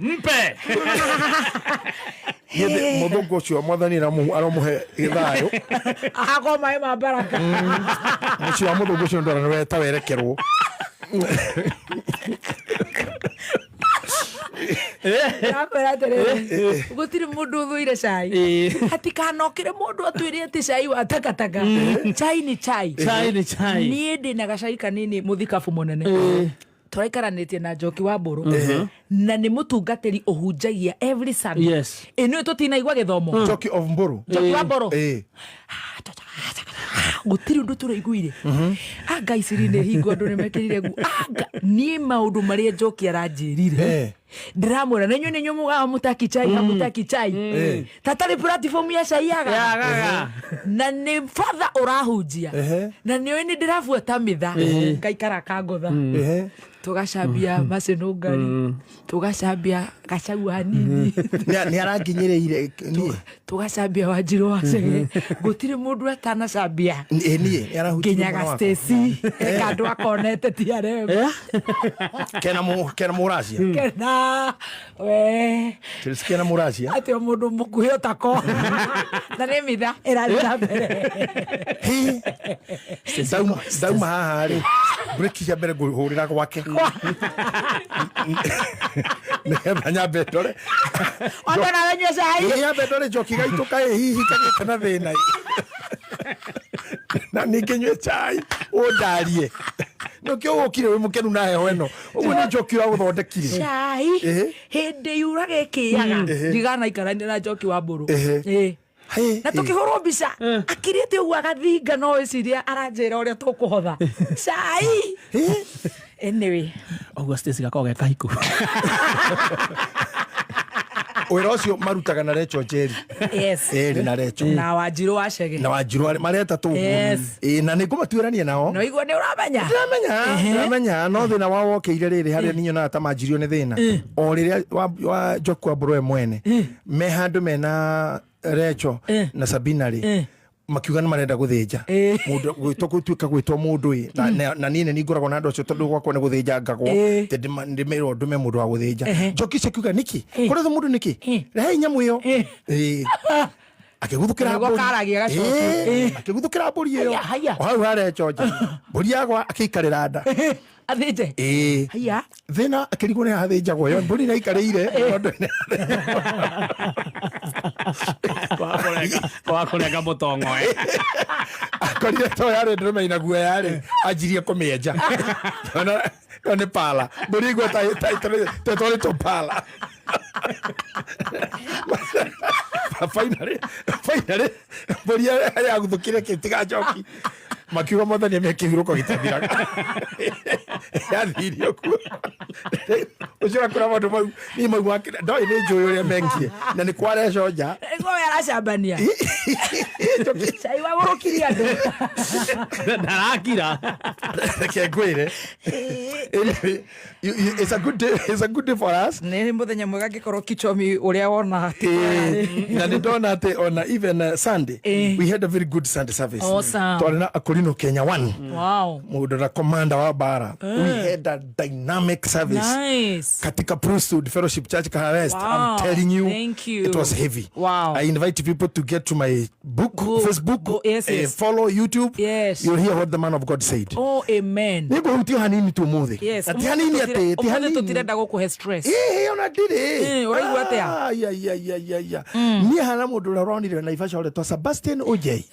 S1: Mpe.
S3: Githĩ mũthũngũ ũcio mwathani aramũhe gĩthayũ.
S2: Ahakwo maĩ ma baraka.
S3: Mũciĩ wa mũthũngũ ũcio ndwara nĩ ta werekerwo.
S2: Ndakwĩra atĩrĩrĩ, gũtirĩ mũndũ ũthũire cai. Hatikanokĩre mũndũ atwĩre atĩ cai wa takataka, chai ni chai.
S1: Chai ni chai.
S2: Niĩ ndĩ na gacai kanini mũthikabu mũnene tũraikaranĩtie na Njoki wa Mbũrũ, na nĩ mũtungatĩri ũhunjagia every Sunday. Ĩnĩ tũtinaigua gĩthomo.
S3: Njoki of Mbũrũ.
S2: Njoki wa Mbũrũ. Gũtirĩ ũndũ tũraiguire. Anga iciri nĩ hingo andũ nĩ mekĩrire ngu anga niĩ maũndũ marĩa Njoki aranjĩrire. Ndĩramwĩra nĩ inyuĩ nĩ inyuĩ mugaga mũtaki chai, hamutaki chai, tatarĩ platform ya cai yagaga.
S1: Yagaga.
S2: Na nĩ batha ũrahunjia. Na nĩ ũĩ nĩ ndĩrabuata mĩtha ngaikara kangũtha. Tũgacambia macinũngari, tũgacambia gacau hanini.
S3: Nĩ aranginyĩrĩire niĩ.
S2: Tũgacambia Wanjirũ wa Cege, gũtirĩ mũndũ atanacambia.
S3: Ĩ, niĩ nĩ arahutirie
S2: Nginya
S3: mwana wakwa.
S2: Gastesi kandũ akonete ti arema.
S3: Kena mũracia.
S2: Kena we.
S3: Chelsea kena mũracia.
S2: Atĩ o mũndũ mũkuhĩ ũtako na nĩ mitha ĩrathiĩ na mbere.
S3: Ndauma haha rĩ, breki cia mbere ngũhũrĩra gwake nĩgetha nyambe ndore.
S2: Wambe nawe nyue cai.
S3: Ĩ, nyambe ndore njoki gaitũ kaĩ hihi kagĩte na thĩna, na ningĩ nyue cai ũndarie nĩkĩo ũkire wĩ mũkenu na heho ĩno ũguo nĩ njoki ũragũthondekire.
S2: Cai. Hĩndĩ yuraga ĩkĩaga ndiganaikarania na Njoki wa Mbũrũ. Na tũkĩhũrwo mbica akirĩte ũguo agathinga, no ĩciria aranjĩra ũrĩa tũkũhotha cai. Anyway.
S1: Ũguo Stacy gakoragwo ge kahiku.
S3: Wĩra ũcio marutaga na Recho Njeri. Eri na Recho.
S2: Na Wanjirũ wa Cege.
S3: Na Wanjirũ mareta tũguo. Ĩ, na nĩ ngũmatuĩrania nao.
S2: No igua nĩ ũramenya.
S3: Ndĩramenya, no thĩna wao wokĩire rĩrĩ harĩa niĩ nyonaga ta manjirio nĩ thĩna o rĩrĩa wa Njoku wa Mbũrũ we mwene me handũ mena Recho na Sabina rĩ, makiuga nĩ marenda gũthĩnja mũndũ gwĩtwo gũtuĩka gwĩtwo mũndũ ĩ na niĩ nĩ ngoragwo na andũ acio tondũ gwakwa nĩ gũthĩnja ngagwo. Atĩ ndĩmerwo ndũme mũndũ wa gũthĩnja. Njoki icio akiuga nĩkĩ kũrĩ mũndũ nĩkĩ rehei nyamũ ĩyo. Akĩguthũkĩra
S2: Nĩguo
S3: mbũri.
S2: karagia gacoki.
S3: Akĩguthũkĩra mbũri ĩyo.
S2: Haya, haya.
S3: O hau harecho nja mbũri yagwa akĩikarĩra nda.
S2: Athĩnje.
S3: Ĩĩ.
S2: Haya.
S3: Thĩna akĩrigwo nĩ hathĩnjagwo ĩyo mbũri nĩ aikarĩire tondũ
S1: Kwaga kũrenga mũtongo.
S3: Akorire to yarĩ ndũrũme ina guoya rĩ, anjirie kũmĩenja. Ona ĩyo nĩ pala mbũri igua tetwarĩtwo pala. Finally mbũri ĩrĩa yaguthũkire kĩtiga njoki makiuga mwathani ame kĩhurũko gĩtathiraga yathirie kuo ũcio ũrakora maũndũ mau niĩ mau ndoĩ nĩ njũĩ ũrĩa mekire na nĩ kwareco nja.
S2: Nĩguo we aracambania cai wa gũrũkirie andũ.
S1: Ndarakira.
S3: Reke ngwĩre. Anyway, it's a good day for us.
S2: Nĩ mũthenya mwega angĩkorwo kichomi ũrĩa wona.
S3: Na nĩ ndona atĩ ona even Sunday we had a very good Sunday service.
S2: Awesome.
S3: Twarĩ na Akorino Kenya 1. Mũndũ na commander wa bara, we had a dynamic service
S2: Nice.
S3: katika Priesthood Fellowship Church Kahawa West.
S2: Wow.
S3: I'm telling you,
S2: Thank you.
S3: it was heavy. I invite people to get to my book, Facebook,
S2: Go, yes, yes.
S3: follow YouTube. You'll hear what the man of God said.
S2: Oh, amen.
S3: Nĩ ngũhutia hanini tu ũmũthĩ. Na ti hanini atĩ, ti
S2: Ũmũthĩ
S3: hanini.
S2: tũtirenda gũkũhe stress.
S3: Ĩĩ, ona ndirĩ.
S2: Ũraigua atĩa?
S3: Ai, ai, ai, ai, ai, ai. Niĩ hana mũndũ ũrĩa ũronire Naivasha ũretwo Sebastian Ojei.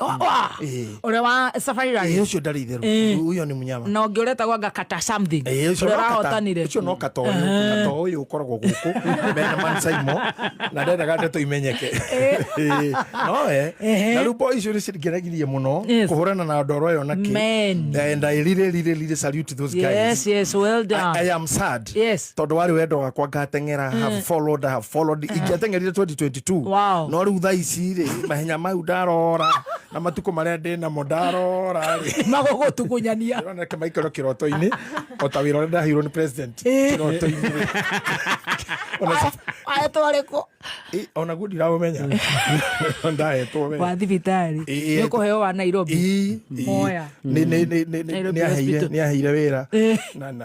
S2: Ũrĩa wa Safari Rally?
S3: Ũcio ndarĩ itherũ. Huyo ni mnyama.
S2: Na ũngĩ ũretagwo anga Katasha. something.
S3: Ĩĩ, ũcio
S2: Ũrĩa
S3: no kata-
S2: ũrahotanire.
S3: Ũcio no kata ũyũ, kata ũyũ ũkoragwo gũkũ mena Man Saimo, na ndendaga ndeto imenyeke. Ĩĩ, nowe na rĩu boy icio nĩcingeregirie mũno kũhũrana na ndoro ĩyo na kĩ.
S2: Men.
S3: And I really, really, really salute those guys.
S2: Yes, well done.
S3: I am sad
S2: Yes.
S3: tondũ warĩ wendo wakwa ngateng'era, have followed, I have followed, ingĩateng'erire 2022. No rĩu thaa ici rĩ, mahenya mau ndarora na matukũ marĩa ndĩ namo ndarora rĩ,
S2: Magũgũtugunyania.
S3: ndĩrona kĩmaikaro kĩroto-inĩ o ta wĩra ũrĩa ndaheirwo nĩ president kĩroto-inĩ rĩ.
S2: Wahetwo rĩkũ?
S3: Ĩ, onaguo ndiraũmenya ndahetwo we.
S2: Wa thibitarĩ.
S3: Ĩ,
S2: Nĩ ũkũheo wa Nairobi.
S3: Ĩ,
S2: Oya. Nairobi
S3: nĩ aheire
S2: Hospital.
S3: Nĩ aheire wĩra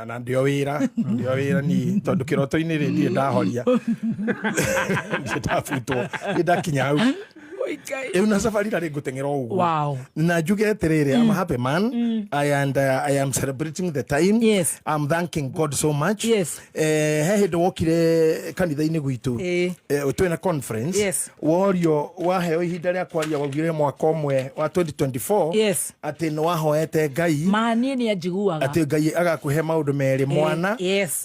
S3: na ndio wĩra, ndio wĩra niĩ, tondũ kĩroto-inĩ rĩ, ndirĩ ndahoria, ndirĩ ndabutwo, ndirĩ ndakinya hau.
S2: Oi, Ngai.
S3: Ĩu na safari rarĩ ngũteng'era o ũguo. Na njuge atĩrĩrĩ, I'm a happy man. I am celebrating the time. I'm thanking God so much. He hĩndĩ wokire kanitha-inĩ gwitũ, twĩna conference, worio waheo ihinda rĩa kwaria, waugire mwaka ũmwe wa 2024 atĩ nĩ wahoete Ngai
S2: Ma niĩ nĩ anjiguaga.
S3: atĩ Ngai agakũhe maũndũ merĩ, mwana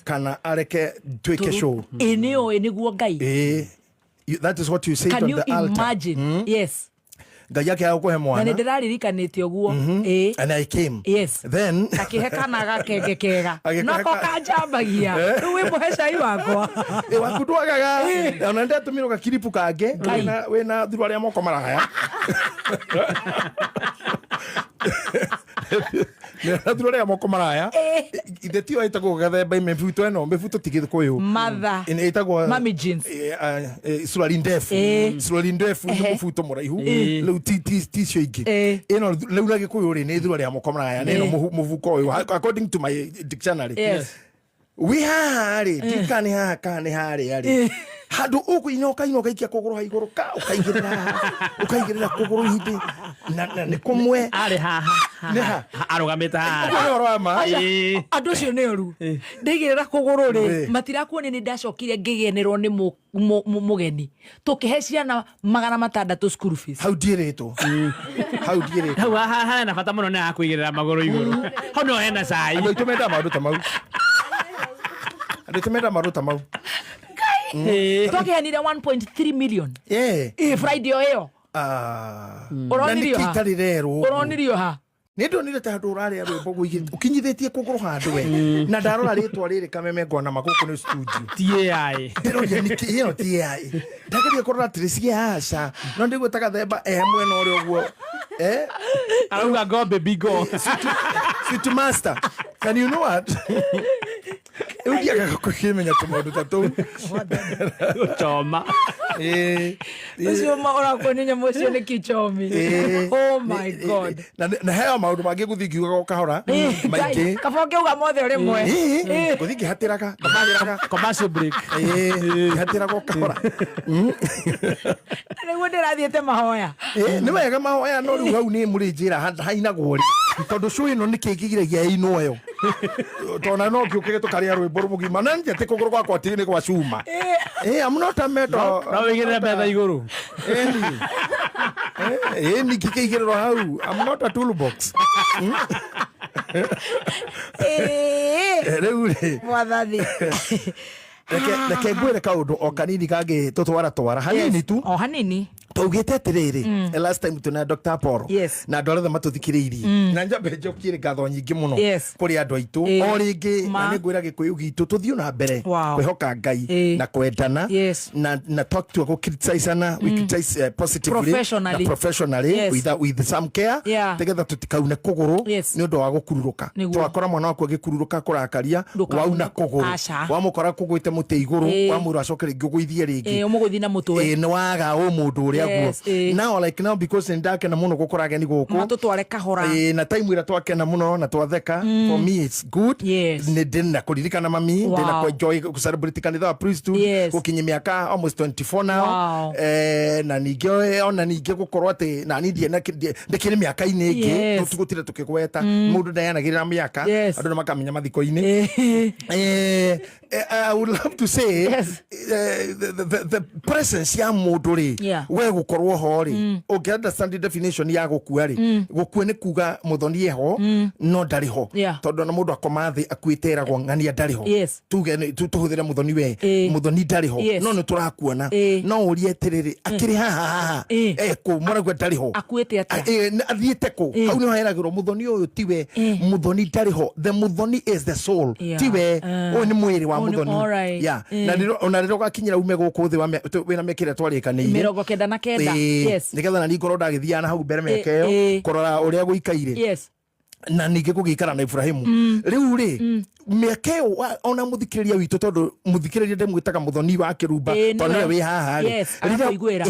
S3: kana areke twĩke show.
S2: Ĩ, nĩ oĩ nĩguo Ngai.
S3: Ĩĩ. That is what you said
S2: Can
S3: on
S2: you
S3: the altar.
S2: imagine? Yes.
S3: Ngai akĩaga gũkũhe
S2: Na nĩ
S3: mwana
S2: ndĩraririkanĩte ũguo. Ĩ.
S3: And I came. Then
S2: Akĩhe kana gakenge kega.
S3: Agĩkũhe
S2: Nako kanjambagia. Rĩu wĩ mũhe cai wakwa.
S3: Ĩ, waku ndwagaga, ona ndatũmirwo gakiripu kangĩ wĩna thurwa rĩa moko maraya, na thurwa rĩa moko maraya, ithe tio ĩtagwo gathemba mĩbuto ĩno, mĩbuto ti gĩkũyũ.
S2: Mother.
S3: Ĩtagwo
S2: Mummy jeans.
S3: Suruali ndefu. Suruali ndefu nĩ mũbuto mũraihu rĩu, ti icio ingĩ. Ĩno rĩu na gĩkũyũ rĩ, nĩ thurwa rĩa moko maraya, nĩ ĩno mũbuko ũyũ according to my dictionary. Wĩ haha rĩ, ndika nĩ haha kana nĩ harĩa rĩ, handũ ũkũina ũkaina ũgaikia kũgũrũ ha igũrũ ka ũkaigĩrĩra haha, ũkaigĩrĩra kũgũrũ ihĩndĩ na nĩ kũmwe.
S1: Arĩ haha.
S3: Nĩ ha?
S1: Arũgamĩte haha.
S3: Ũguo nĩ ũhoro wa ma.
S1: Ĩĩ.
S2: Andũ acio nĩ oru, ndaigĩrĩra kũgũrũ rĩ, matirakuonia nĩ ndacokire ngĩgenĩrwo nĩ mũgeni, tũkĩhe ciana 600 school fees.
S3: Hau ndiĩrĩtwo, hau ndiĩrĩtwo.
S1: Hau haha hena bata mũno nĩ hakũigĩrĩra magũrũ igũrũ, hau no hena cai.
S3: Andũ aitũ mendaga maũndũ ta mau, andũ aitũ mendaga maũndũ ta mau.
S2: Twakĩheanire 1.3 million. Ĩ, Friday o ĩyo.
S3: Ah. Na
S2: Ũronirio
S3: nĩkĩ
S2: ha?
S3: itarĩ rerwo ũguo?
S2: Ũronirio ha?
S3: Nĩ ndonire ta handũ ũrarĩa rwĩmbo ũkinyithĩtie kũgũrũ handũ we, na ndarora rĩtwa rĩrĩ kameme ngona magũkũ nĩ studio.
S1: Ti AI.
S3: Ndĩroria nĩkĩ ĩno ti AI, ndageria kũrora atĩrĩ cia aca, no ndĩguo ta gathemba e mwena ũrĩa ũguo.
S1: Arauga, "Go baby go."
S3: Sweet master, can you know what, rĩu ndiagaga kũkĩmenya tũmaũndũ ta tũu.
S1: Gũchoma.
S2: Ũcio ũrakuonia nyamũ ũcio nĩ kichomi. Oh my God.
S3: Na heo maũndũ mangĩ ngũthiĩ ngiugaga o kahora maingĩ.
S2: Kaba ũngĩuga mothe o rĩmwe.
S3: Ĩĩ, ngũthiĩ ngĩhatĩraga ngĩhatĩraga.
S1: Commercial break.
S3: Ĩĩ, ngĩhatĩraga o kahora.
S2: Nĩguo ndĩrathiĩte mahoya.
S3: Ĩĩ, nĩ wega mahoya, no rĩu hau nĩ mũrĩ njĩra hainagwo rĩ, tondũ show ĩno nĩkĩ kĩgiragia ĩinwo ĩyo, tondũ no ngĩũkĩre tũkarĩa rwĩmbo rũmũgima na njĩ atĩ kũgũrũ gwakwa atĩ nĩ gwa cuma. Ĩĩ, I'm not a metal.
S1: No wĩigĩrĩre metha igũrũ.
S3: Ĩni, ĩni ngĩkĩigĩrĩrwo hau, I'm not a toolbox. Rĩu rĩ,
S2: Mwathani.
S3: Reke ngwĩre kaũndũ o kanini kangĩ tũtwara twara hanini tu.
S2: O hanini.
S3: Twaugĩte atĩrĩrĩ, last time tũna Dr. Apollo na andũ arĩa othe matũthikĩrĩirie, na njambe njokie ngatho nyingĩ mũno kũrĩ andũ aitũ o rĩngĩ, na
S2: Ma.
S3: nĩ ngwĩra gĩkũyũ gitũ tũthiĩ na mbere kwĩhoka Ngai na kwendana na talk to gũ-criticize-ana, we criticize positively
S2: Professionally.
S3: na professionally, with some care, nĩgetha tũtikaune kũgũrũ nĩ ũndũ wa gũkururũka.
S2: Nĩguo.
S3: Twakora mwana waku agĩkururũka kũrakaria,
S2: Ndũkaune.
S3: wauna kũgũrũ,
S2: Aca.
S3: wamũkora kũgwĩte mũtĩ igũrũ, wamwĩra acoke rĩngĩ ũgũithie rĩngĩ.
S2: Ĩ, ũmũgũithi na mũtwe.
S3: Ĩ, nĩ waga ũmũndũ ũrĩa guo. Now, like now, because nĩ ndakena mũno gũkora ageni gũkũ,
S2: Matũtware kahora.
S3: Ĩ, na time ĩrĩa twakena mũno na twatheka, for me it's good. Nĩ ndĩna kũririkana mami, ndĩna kwenjoy celebrate kanitha wa priesthood gũkinyia mĩaka almost 24 now. Na ningĩ ona ningĩ gũkorwo atĩ nani ndĩkĩrĩ mĩaka-inĩ ĩngĩ, tũtigũtire tũkĩgweta mũndũ ndayanagĩrĩra mĩaka, andũ nĩ makamenya mathiko-inĩ. I would love to say, the presence ya mũndũ rĩ, we Gũkorwo ho rĩ, ũngĩ understand the definition ya gũkua rĩ, gũkua nĩ kuga mũthoni eho no ndarĩ ho. Tondũ ona mũndũ akoma thĩ akuĩte eragwo ng'ania ndarĩ ho. Tuge tũhũthĩre mũthoni we. Mũthoni ndarĩ ho. No nĩ tũrakuona. No ũrie atĩrĩrĩ, akĩrĩ haha haha? Ekũ mũraigua ndarĩ ho?
S2: Akuĩte atĩa?
S3: Athiĩte kũ? Hau nĩho heragĩrwo mũthoni ũyũ tiwe. Mũthoni ndarĩ ho. The mũthoni is the soul. Tiwe. Ũyũ nĩ mwĩrĩ wa mũthoni. Yeah. Na ona rĩrĩa ũgakinyĩra ume gũkũ thĩ wĩna mĩaka ĩrĩa twarĩkanĩire,
S2: 99.
S3: Nĩgetha na niĩ ngorwo ndagĩthiaga na hau mbere mĩaka ĩyo kũrora ũrĩa gũikaire na ningĩ gũgĩikara na Ibrahimu. Rĩu rĩ, mĩaka ĩyo ona mũthikĩrĩria witũ, tondũ mũthikĩrĩria ndĩmwĩtaga mũthoni wa kĩrumba, tondũ nĩwe wĩ haha rĩ.
S2: Agakũiguĩra.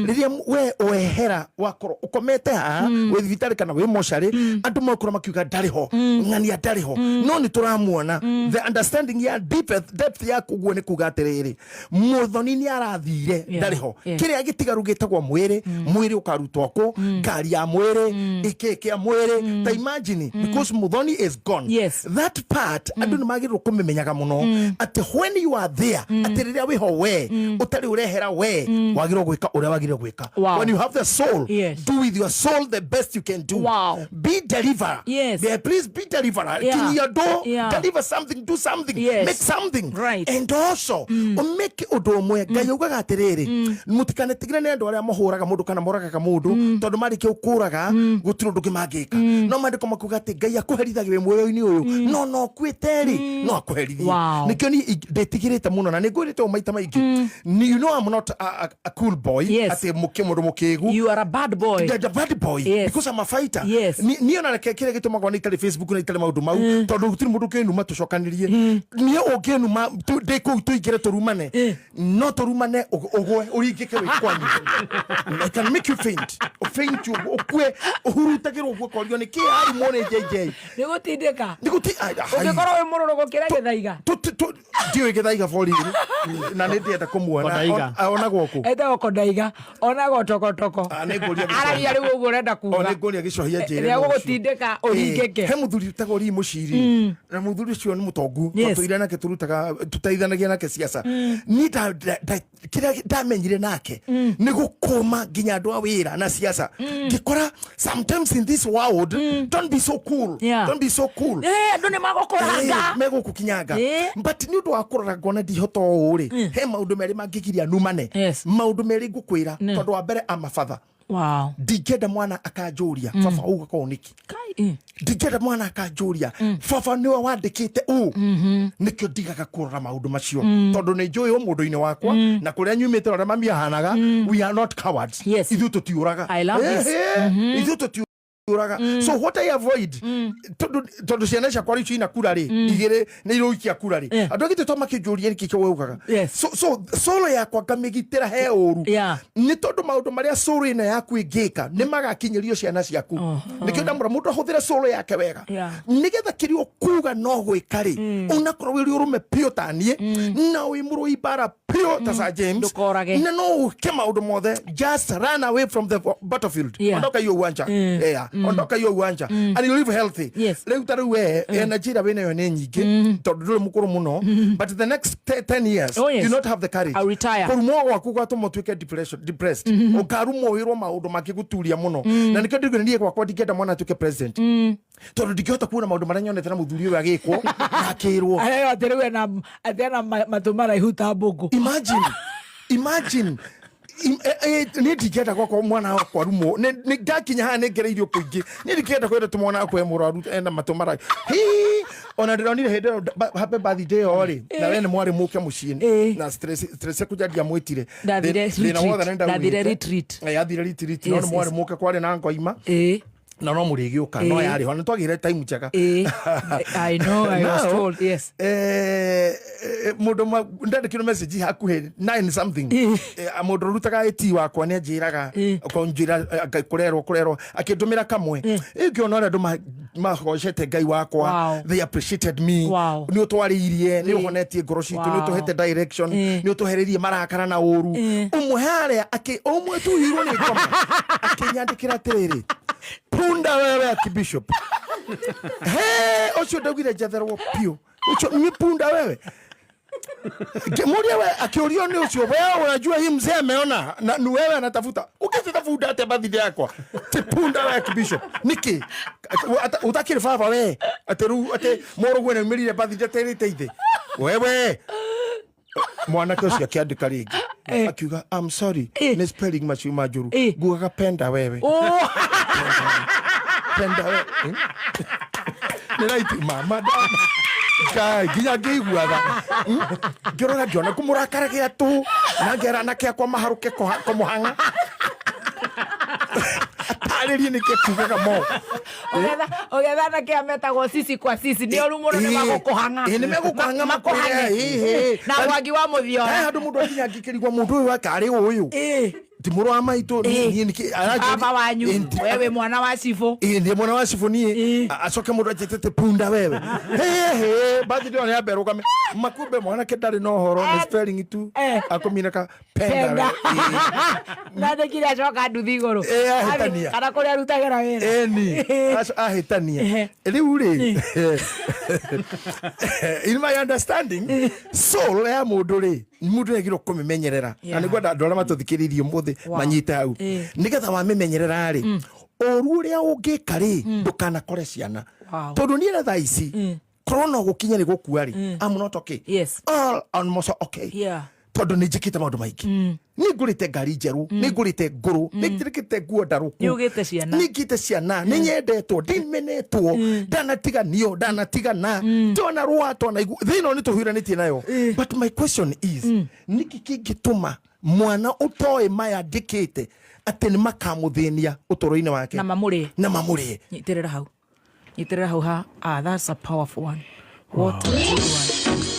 S3: Rĩrĩa we wehera, wakorwo ũkomete haha, wĩ thibitarĩ kana wĩ mocarĩ, andũ makorwo makiuga ndarĩ ho, ng'ania ndarĩ ho, no nĩ tũramuona. The understanding ya depth ya kuguo nĩ kuga atĩrĩrĩ, mũthoni nĩ arathire, ndarĩ ho. Kĩrĩa gĩtigaru gĩtagwo mwĩrĩ. Mwĩrĩ ũkarutwo kũ? Ngari ya mwĩrĩ, ĩkĩ kĩa mwĩrĩ, ta imagine, because mũthoni is gone. That part andũ nĩ magĩrĩirwo kũmĩmenyaga mũno, atĩ when you are there, atĩ rĩrĩa wĩho we ũtarĩ ũrehera, we wagĩrĩirwo gwĩka ũrĩa wagĩrĩirwo gwĩka. When you have the soul, do with your soul the best you can do. Be deliverer. Yeah, please be deliverer. Kinyia andũ. Deliver something, do something, make something. And also ũmĩke ũndũ ũmwe. Ngai augaga atĩrĩrĩ, mũtikanetigĩre nĩ andũ arĩa mahũraga mũndũ kana moragaga mũndũ, tondũ marĩkia gũkũraga gũtirĩ ũndũ ũngĩ mangĩka. No maandĩko makuga atĩ Ngai akũherithagia wĩ muoyo-inĩ ũyũ, no no ũkuĩte rĩ, no akũherithie. Nĩkĩo niĩ ndĩtigĩrĩte mũno na nĩ ngwĩrĩte ũũ maita maingĩ. You know I'm not a cool boy, atĩ mũndũ mũkĩgu.
S2: You are a bad boy.
S3: The bad boy. Because I'm a fighter. Niĩ ona reke kĩrĩa gĩtũmaga ona itarĩ Facebook na itarĩ maũndũ mau, tondũ gũtirĩ mũndũ ũngĩnuma tũcokanĩrie. Niĩ ũngĩnuma ndĩ kũu tũingĩre tũrumane, no tũrumane ũgwe ũringĩke wĩ kwanyu. I can make you faint, faint you, ũkue ũhurutagĩrwo ũguo korio nĩ kĩ arumwo nĩ JJ.
S2: Nĩ gũtindĩka.
S3: Nĩ gũti
S2: Ũngĩkorwo wĩ mũrũrũ gũkĩra gĩthaiga.
S3: Ndiũĩ gĩthaiga boriru na nĩ ndĩenda kũmuona.
S1: Kondaiga.
S3: Onagwo kũ?
S2: Etagwo kondaiga, onagwo tokotoko.
S3: Ah, nĩ ngũria
S2: Aragia rĩu ũguo ũrenda
S3: O
S2: kuga.
S3: nĩ ngũria gĩcohia njĩre
S2: Nĩ
S3: mũndũ ũcio.
S2: agũgũtindĩka ũringĩke.
S3: He mũthuri ũtagwo Lee Mũciri, na mũthuri ũcio nĩ mũtongu. Tũire nake, tũrutaga tũteithanagia nake ciaca. Niĩ kĩrĩa ndamenyire nake nĩ gũkũma nginya andũ a wĩra na ciaca, ngĩkora sometimes in this world, don't be so cool. Don't be so cool.
S2: Andũ nĩ magũkũranga.
S3: Megũkũkinyanga. But nĩ ũndũ wa kũrora ngona ndihota ũũ rĩ, he maũndũ merĩ mangĩgiria numane. Maũndũ merĩ ngũkwĩra, tondũ wa mbere, ama father. Ndingĩenda mwana akanjũria, "Baba, ũũ gakorwo nĩkĩ?"
S2: Kai.
S3: Ndingĩenda mwana akanjũria, "Baba, nĩwe wandĩkĩte ũũ?" Nĩkĩo ndigaga kũrora maũndũ macio, tondũ nĩ njũĩ ũmũndũ-inĩ wakwa na kũrĩa nyumĩte na ũrĩa mami ahanaga, we are not cowards. Ithuĩ tũtiũraga.
S2: I love this.
S3: Ithuĩ tũtiũraga. So what I avoid, tondũ ciana ciakwa rĩu ciina kura rĩ, igĩrĩ nĩ irũikia kura rĩ, andũ angĩ to makĩnjũria nĩkĩ kĩo ugaga. So soul yakwa ngamĩgitĩra he ũru, nĩ tondũ maũndũ marĩa soul ĩno yaku ĩngĩka nĩ magakinyĩrio ciana ciaku. Nĩkĩo ndamũra mũndũ ahũthĩre soul yake wega, nĩgetha kĩrĩa ũkuga no gwĩka rĩ, unakorwo wĩ ũrũme biũ ta niĩ na wĩ mũrũi mbara biũ ta Sir James.
S2: Ndũkorage.
S3: Na no ũke maũndũ mothe, just run away from the battlefield. Ondoka hiyo uwanja. Yeah, ondoka hiyo uwanja and you live healthy. Rĩu ta rĩu we energy ĩrĩa wĩnayo nĩ nyingĩ tondũ ndũrĩ mũkũrũ mũno, but the next 10 years,
S2: Oh, yes.
S3: you not have the courage.
S2: I'll retire.
S3: Kũrumwo gwaku gwatũma ũtuĩke depressed, ũkarumwo wĩrwo maũndũ mangĩgũturia mũno. Na nĩkĩo ndĩrĩ niĩ gwakwa ndingĩenda mwana atuĩke president, tondũ ndingĩhota kuona maũndũ marĩa nyonete na mũthuri ũyũ agĩkwo na akĩrwo.
S2: Areo atĩ rĩu atĩ ena matũ maraihu ta mbũkũ.
S3: Imagine, imagine. Niĩ ndingĩenda gwakwa mwana wakwa rumwo. Nĩ ndakinya haha nĩ ngereirio kũingĩ. Niĩ ndingĩenda kwenda tũ mwana wakwa e mũrwaru, ena matũ maraihu. Hi, ona ndĩronire hĩndĩ ĩyo happy birthday ĩyo rĩ, na we nĩ mwarĩ mũke mũciĩ na stress kuja ndiamwĩtire.
S2: Ndathire
S3: Thĩna wothe
S2: retreat.
S3: nĩ
S2: Ndathire
S3: ndaugĩte.
S2: retreat.
S3: Athire retreat, no nĩ mwarĩ mũke, kwarĩ na ngoima na no mũrĩgĩũka, no yarĩ ho nĩ twagĩire time njega.
S2: I know, I was
S3: Now,
S2: told, yes.
S3: Mũndũ ndandĩkĩrwo message hakuhĩ 9 something. Mũndũ ũrutaga IT wakwa nĩ anjĩraga, akanjĩra Ngai kũrerwo kũrerwo, akĩndũmĩra kamwe. Ngĩona ũrĩa andũ magocete Ngai wakwa. They appreciated me. Nĩ ũtwarĩirie, nĩ ũhonetie ngoro citũ, nĩ ũtũhete direction, nĩ ũtũhereirie marakara na ũru. Ũmwe harĩa ũmwe tuhirwo nĩ ngoma akĩnyandĩkĩra atĩrĩrĩ, "Punda wewe, Archbishop." He ũcio ndaugire njetherwo biũ. Ũcio nĩ punda wewe. Ngĩmũria we akĩũrio nĩ ũcio, wewe unajua hii mzee ameona na ni wewe anatafuta. Ukĩtĩta bunda atĩa birthday yakwa? Ti punda we Bishop. Nĩkĩ? Ũtakĩrĩ baba we? Atĩ rĩu atĩ mũrũguo nĩaumĩrire birthday aterĩte ithe. Wewe. Mwanake ũcio akĩandĩka rĩngĩ akiuga, "I'm sorry, nĩ spelling macio ma njũru." Ngugaga penda wewe.
S2: Oh.
S3: Penda we. Nĩ right mama Ngai nginya ngĩiguaga. Ngĩrora ngĩona ngũmũrakaragia tu na ngera anake akwa maharũke kũmũhang'a atarĩrie nĩkĩ kugaga mo.
S2: Ũgetha anake aya metagwo sisi kwa sisi nĩ oru mũno, nĩ magũkũhang'a.
S3: Ĩ, nĩ megũkũhang'a.
S2: Makũhang'e.
S3: Makwĩre, ĩ, ĩ.
S2: Na mwangi wa mũthiora.
S3: Handũ mũndũ akinya ngĩkĩrigwo mũndũ ũyũ akarĩ ũyũ ti mũrũ wa maitũ niĩ nĩkĩ
S2: Baba wanyu. Wewe mwana wa cibũ.
S3: Ĩ, ndiĩ mwana wa cibũ niĩ. Acoke mũndũ anjĩtĩte punda wewe. Hĩ bathi ndĩrona yambe rũgame makumbe mwanake ndarĩ na ũhoro, nĩ spelling tu. Akũmina ka penda
S2: Penda.
S3: we.
S2: Na ndĩkire acoka nduthi igũrũ.
S3: Ahĩtania.
S2: Kana kũrĩa arutagĩra wĩra.
S3: Ĩni ahĩtania rĩu rĩ, in my understanding, soul ya mũndũ rĩ, mũndũ nĩagĩrĩirwo kũmĩmenyerera na nĩngwenda andũ arĩa matũthikĩrĩirie ũmũthĩ manyite hau, nĩgetha wamĩmenyerera rĩ, ũru ũrĩa ũngĩka rĩ, ndũkanakore ciana. Tondũ niĩ na thaa ici korwo no gũkinya nĩ gũkua rĩ, I'm not okay. All almost okay. Tondũ nĩ njĩkĩte maũndũ maingĩ, nĩ ngũrĩte ngari njerũ, nĩ ngũrĩte ngũrũ, nĩ njĩkĩte nguo ndarũku.
S2: Nĩ ũgĩte ciana.
S3: Nĩ ngĩte ciana, nĩ nyendetwo, ndimenetwo, ndanatiganio, ndanatigana, twanarũa, twanaigua thĩ ĩno nĩ tũhiũranĩtie nayo. But my question is, nĩkĩ kĩngĩtũma mwana ũtoĩ maya ngĩkĩte atĩ nĩ makamũthĩnia ũtũũro-inĩ wake
S2: Na mamũrĩe.
S3: Na mamũrĩe?
S2: Nyitĩrĩra hau, nyitĩrĩra hau ha. Ah, that's a powerful one. What a good one.